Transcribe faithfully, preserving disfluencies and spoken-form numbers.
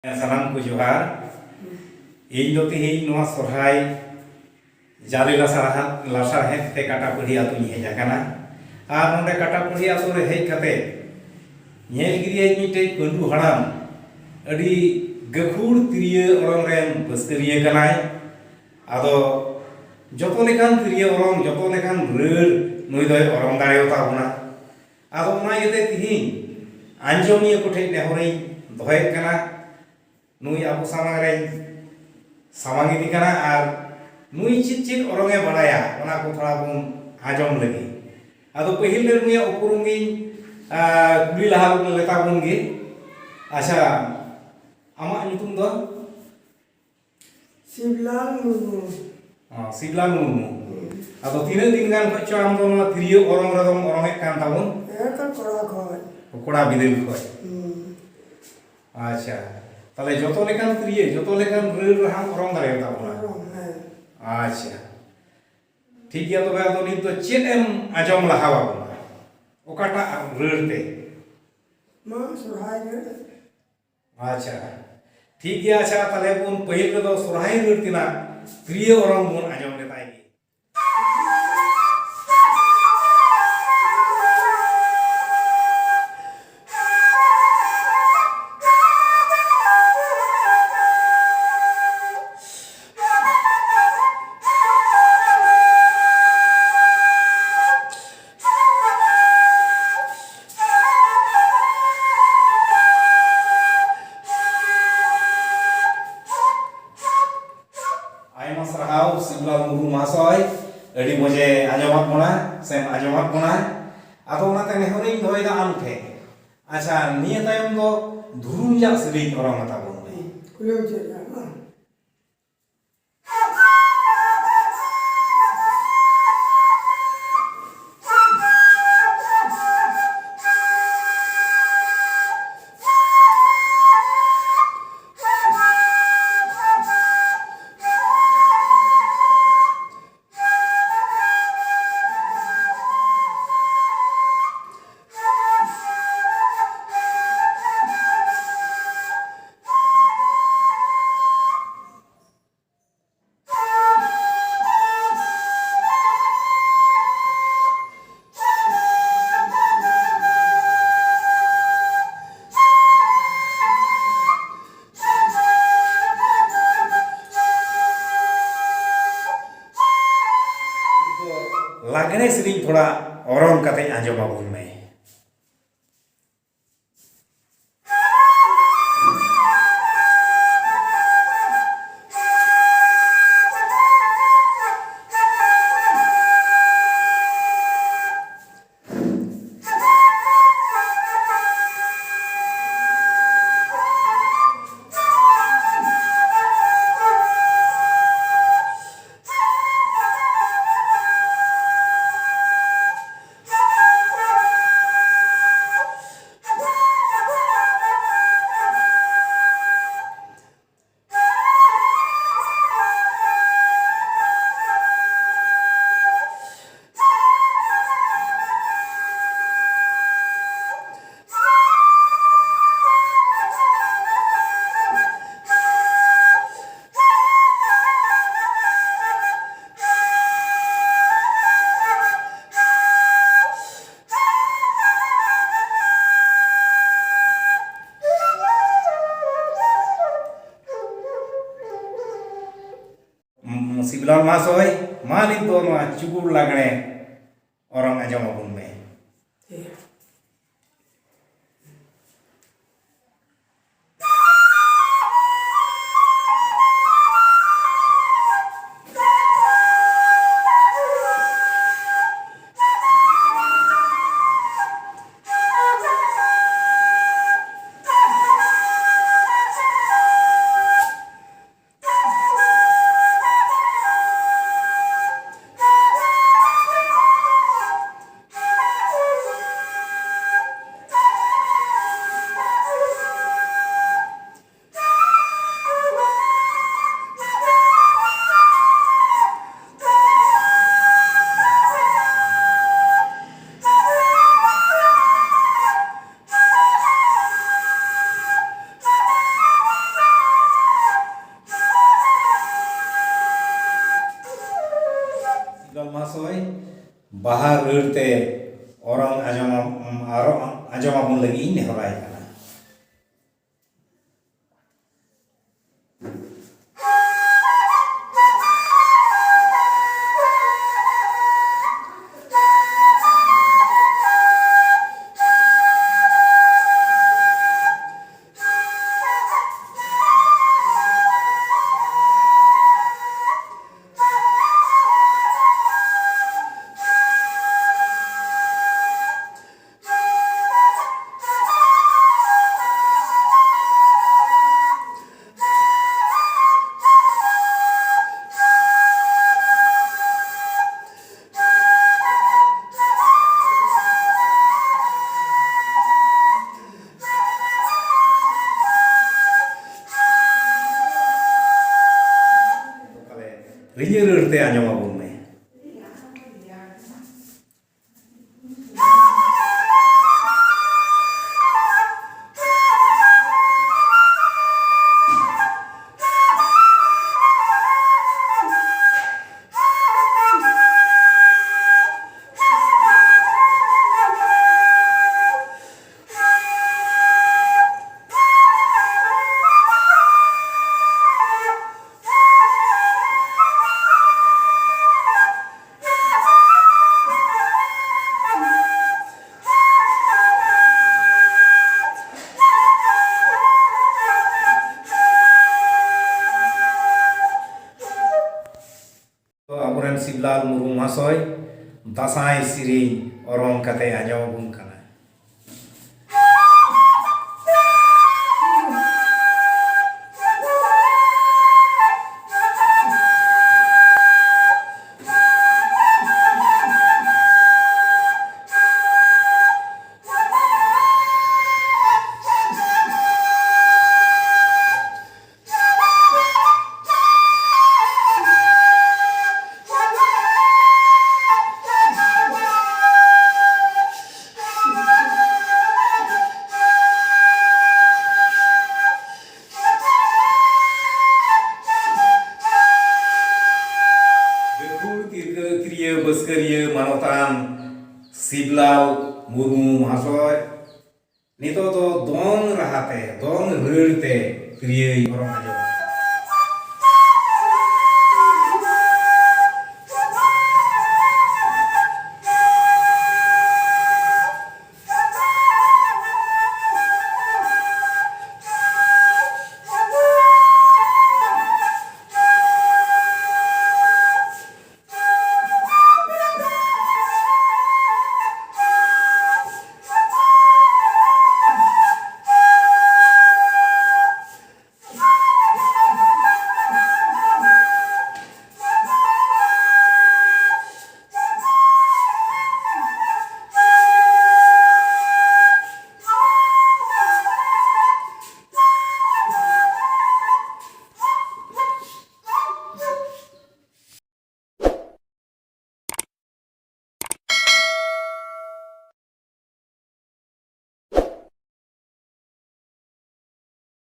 ᱥᱟᱱᱟᱢ ᱠᱚ ᱡᱚᱦᱟᱨ᱾ ᱤᱧ ᱫᱚ ᱛᱤᱦᱤᱧ ᱱᱚᱣᱟ ᱥᱚᱨᱦᱟᱭ ᱡᱟᱞᱮ ᱞᱟᱥᱟᱲᱦᱟᱛ-, ᱞᱟᱥᱟᱲᱦᱮᱫ ᱛᱮ ᱠᱟᱴᱟᱯᱟᱹᱲᱤ ᱟᱹᱛᱩᱧ ᱦᱮᱡ ᱟᱠᱟᱱᱟ᱾ ᱟᱨ ᱱᱚᱰᱮ ᱠᱟᱴᱟᱯᱟᱹᱲᱤ ᱟᱹᱛᱩ ᱨᱮ ᱦᱮᱡ ᱠᱟᱛᱮ ᱧᱮᱞ ᱠᱮᱫᱮᱭᱟᱹᱧ ᱢᱤᱫᱴᱮᱡ ᱯᱟᱹᱸᱰᱩ ᱦᱟᱲᱟᱢ, ᱟᱹᱰᱤ ᱜᱟᱹᱠᱷᱩᱲ ᱛᱤᱨᱭᱳ ᱚᱨᱚᱝ ᱨᱮᱱ ᱯᱟᱹᱥᱠᱟᱹᱨᱤᱭᱟᱹ ᱠᱟᱱᱟᱭ᱾ ᱟᱫᱚ ᱡᱚᱛᱚ ᱞᱮᱠᱟᱱ ᱛᱤᱨᱭᱳ ᱚᱨᱚᱝ, ᱡᱚᱛᱚ ᱞᱮᱠᱟᱱ ᱨᱟᱹᱲ ᱱᱩᱭ ᱫᱚᱭ ᱚᱨᱚᱝ ᱫᱟᱲᱮᱭᱟᱛᱟ ᱵᱚᱱᱟ᱾ ᱟᱫᱚ ᱚᱱᱟ ᱤᱭᱟᱹᱛᱮ ᱛᱤᱦᱤᱧ ᱟᱸᱡᱚᱢᱤᱭᱟᱹ ᱠᱚᱴᱷᱮᱡ ᱱᱮᱦᱚᱨᱤᱧ ᱫᱚᱦᱚᱭᱮᱫ ᱠᱟᱱᱟ, ᱱᱩᱭ ᱟᱵᱚ ᱥᱟᱢᱟᱝ ᱨᱮᱧ ᱥᱟᱢᱟᱝ ᱤᱫᱤ ᱠᱟᱱᱟ ᱟᱨ ᱱᱩᱭ ᱪᱮᱫ ᱪᱮᱫ ᱚᱨᱚᱝ ᱮ ᱵᱟᱲᱟᱭᱟ, ᱚᱱᱟ ᱠᱚ ᱛᱷᱚᱲᱟ ᱵᱚᱱ ᱟᱸᱡᱚᱢ ᱞᱟᱹᱜᱤᱫ᱾ ᱟᱫᱚ ᱯᱟᱹᱦᱤᱞ ᱨᱮ ᱱᱩᱭᱟᱜ ᱩᱯᱨᱩᱢ ᱜᱤᱧ, ᱟ, ᱠᱩᱞᱤ ᱞᱟᱦᱟ ᱞᱮᱛᱟ ᱵᱚᱱ ᱜᱮ᱾ ᱟᱪᱪᱷᱟ, ᱟᱢᱟᱜ ᱧᱩᱛᱩᱢ ᱫᱚ? ᱥᱤᱵᱞᱟᱞ ᱢᱩᱨᱢᱩ᱾ ᱚ, ᱥᱤᱵᱞᱟᱞ ᱢᱩᱨᱢᱩ᱾ ᱦᱩᱸ᱾ ᱟᱫᱚ ᱛᱤᱱᱟᱹᱜ ᱫᱤᱱ ᱜᱟᱱ ᱠᱷᱚᱡ ᱪᱚ ᱟᱢ ᱫᱚ ᱱᱚᱣᱟ ᱛᱤᱨᱭᱳ ᱚᱨᱚᱝ ᱨᱮᱫᱚᱢ ᱚᱨᱚᱝ ᱮᱫ ᱠᱟᱱ ᱛᱟᱵᱚᱱ? ᱦᱮᱸ, ᱛᱚ ᱠᱚᱲᱟ ᱠᱷᱚᱡ᱾ ᱠᱚᱲᱟ ᱵᱤᱫᱟᱹᱞ ᱠᱷᱚᱡ᱾ ᱦᱩᱸ᱾ ᱟᱪᱪᱷᱟ, ᱛᱟᱦᱞᱮ ᱡᱚᱛᱚ ᱞᱮᱠᱟᱱ ᱛᱤᱨᱭᱳ, ᱡᱚᱛᱚ ᱞᱮᱠᱟᱱ ᱨᱟᱹᱲ ᱨᱟᱦᱟᱢ ᱚᱨᱚᱝ ᱫᱟᱲᱮᱭᱟᱛᱟ ᱵᱚᱱᱟ? ᱚᱨᱚᱝ, ᱦᱮᱸ᱾ ᱟᱪᱪᱷᱟ, ᱴᱷᱤᱠ ᱜᱮᱭᱟ᱾ ᱛᱚᱵᱮ ᱟᱫᱚ ᱱᱤᱛ ᱫᱚ ᱪᱮᱫ ᱮᱢ ᱟᱸᱡᱚᱢ ᱞᱟᱦᱟ ᱟᱵᱚᱱᱟ? ᱚᱠᱟᱴᱟᱜ ᱨᱟᱹᱲ ᱛᱮ? ᱢᱟ, ᱥᱚᱨᱦᱟᱭ ᱨᱟᱹᱲ᱾ ᱟᱪᱪᱷᱟ, ᱴᱷᱤᱠ ᱜᱮᱭᱟ᱾ ᱟᱪᱪᱷᱟ, ᱛᱟᱦᱞᱮ ᱵᱚᱱ ᱯᱟᱹᱦᱤᱞ ᱨᱮᱫᱚ ᱥᱚᱨᱦᱟᱭ ᱨᱟᱹᱲ ᱛᱮᱱᱟᱜ ᱛᱤᱨᱭᱳ ᱚᱨᱚᱝ ᱵᱚᱱ ᱟᱸᱡᱚᱢ ᱞᱮᱛᱟᱭ ᱜᱮ᱾ ᱟᱭᱢᱟ ᱥᱟᱨᱦᱟᱣ ᱥᱤᱵᱞᱟᱞ ᱢᱩᱨᱢᱩ ᱢᱚᱦᱟᱥᱚᱭ, ᱟᱹᱰᱤ ᱢᱚᱡᱮ ᱟᱸᱡᱚᱢᱟᱫ ᱵᱚᱱᱟ ᱥᱮᱢ ᱟᱸᱡᱚᱢᱟᱫ ᱵᱚᱱᱟ᱾ ᱟᱫᱚ ᱚᱱᱟᱛᱮ ᱱᱮᱦᱚᱨᱤᱧ ᱫᱚᱦᱚᱭᱮᱫᱟ ᱟᱢ ᱴᱷᱮᱱ, ᱟᱪᱪᱷᱟ, ᱱᱤᱭᱟᱹ ᱛᱟᱭᱚᱢ ᱫᱚ ᱫᱷᱩᱨᱩᱢ ᱨᱮᱭᱟᱜ ᱥᱮᱨᱮᱧ ᱚᱨᱚᱝ ᱟᱛᱟ ᱵᱚᱱ ᱢᱮ᱾ ᱠᱩᱞᱟᱹᱣ ᱪᱮᱫ ᱜᱟᱱᱚᱜᱼᱟ? ᱮᱱᱮᱡ ᱥᱮᱨᱮᱧ ᱛᱷᱚᱲᱟ ᱚᱨᱚᱝ ᱠᱟᱛᱮ ᱟᱸᱡᱚᱢ ᱟᱵᱚᱱ ᱢᱮ᱾ ᱩᱸ, ᱥᱤᱵᱞᱟᱞ ᱢᱟᱦᱟᱥᱚᱭ, ᱢᱟ ᱱᱤᱛ ᱫᱚ ᱱᱚᱣᱟ ᱪᱩᱜᱩᱲ ᱞᱟᱜᱽᱬᱮ ᱚᱨᱚᱝ ᱟᱸᱡᱚᱢ ᱟᱵᱚᱱ ᱢᱮ᱾ ᱴᱷᱤᱠ ᱜᱮᱭᱟ᱾ ᱥᱤᱵᱞᱟᱞ ᱢᱟᱦᱟᱥᱚᱭ, ᱵᱟᱦᱟ ᱨᱟᱹᱲ ᱛᱮ ᱚᱨᱚᱝ ᱟᱸᱡᱚᱢ, ᱟᱨᱚ ᱟᱸᱡᱚᱢ ᱟᱵᱚᱱ ᱞᱟᱹᱜᱤᱫ ᱤᱧ ᱱᱮᱦᱚᱨᱟᱭ ᱠᱟᱱᱟ᱾ ᱨᱤᱧᱡᱟᱹ ᱨᱟᱹᱲ ᱛᱮ ᱟᱸᱡᱚᱢ ᱟᱵᱚᱱ ᱢᱮ᱾ ᱛᱚ, ᱟᱵᱚᱨᱮᱱ ᱥᱤᱵᱽᱞᱟᱞ ᱢᱩᱨᱢᱩ ᱢᱚᱦᱟᱥᱚᱭ ᱫᱟᱸᱥᱟᱭ ᱥᱮᱨᱮᱧ ᱚᱨᱚᱝ ᱠᱟᱛᱮ ᱟᱸᱡᱚᱢ ᱟᱵᱚᱱ ᱠᱟᱱᱟ᱾ ᱜᱟᱹᱠᱷᱩᱲ ᱛᱤᱨᱠᱟᱹ ᱠᱤᱨᱤᱭᱟᱹ ᱵᱟᱹᱥᱠᱟᱹᱨᱤᱭᱟᱹ ᱢᱟᱱᱚᱛᱟᱱ ᱥᱤᱵᱽᱞᱟᱞ ᱢᱩᱨᱢᱩ ᱢᱚᱦᱟᱥᱚᱭ, ᱱᱤᱛᱚᱜ ᱫᱚ ᱫᱚᱝ ᱨᱟᱦᱟᱛᱮ, ᱫᱚᱝ ᱨᱟᱹᱲ ᱛᱮ ᱛᱤᱨᱭᱳᱭ ᱚᱨᱚᱝ ᱟᱸᱡᱚᱢᱟ᱾